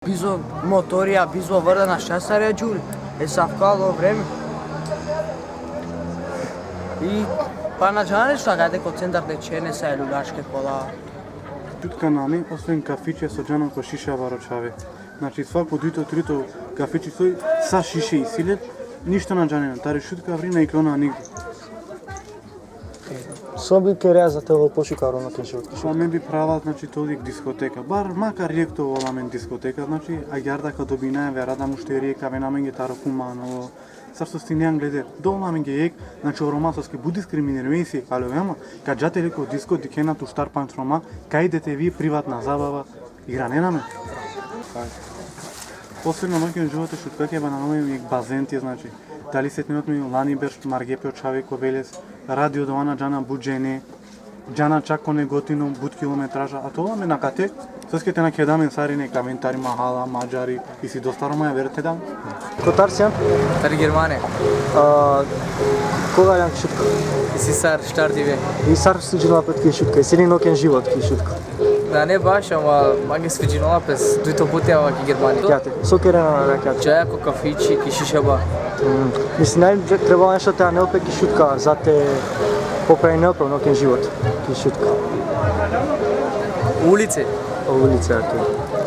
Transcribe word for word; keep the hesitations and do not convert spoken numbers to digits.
Bizo motorija, bizo vrda na šasarja džul, e savkalo vreme. I pa na džane šta gade ko centar de čene sa e lulaške kola. Tutka nami, osven kafiće so džana ko šiša varo čhave. Znači, svako dujto, trito kafići soj, sa šiše isi le, ništo na džanena. Tari Šutka vri na iklona nigde. So bi kerea za te ovel pošukar o noken život? Pa me bi prava, znači, to lik diskoteka. Bar makar jek to ovel amen diskoteka, znači, agjaar da ka dobinaja vera da mušterija, ka avena amenge taro kumano. Sar so sine angleder, dol amenge jek, znači, o Roma soske but diskriminirime isi, ali ema, ka džate liko disko, dikhena tu štar panč Roma, ka ide te vi privatna zabava, iranena me. Posebno noken živote Šutka ke bananome jek bazen ti, znači. Dali setinot me lani berš marge pe o čhave ko Veles, radio dovana džana but džene, džana čak ko Negotino but kilometraža, a to amen akate, soske te na keda amen sarine, ka amen tari mahala, Madžari, isi dosta Roma, ver te dan. Kotar sian? Tari Germane. A, koga jan ki Šutka? Isi sar štar dive. I sar sviđinela pe ki Šutka? Isi li noken život ki Šutka? Da, ne baš, ama mange sviđinela pe, dujto puti ava ki Germane. Kjate, so kerena na kjate? Čaja ko kafići ki šišaba. Mislim, naj trebela nešto te anel pe ki Šutka, za te popravinel pe noken život ki Šutka. Ulice. O ulica, okej.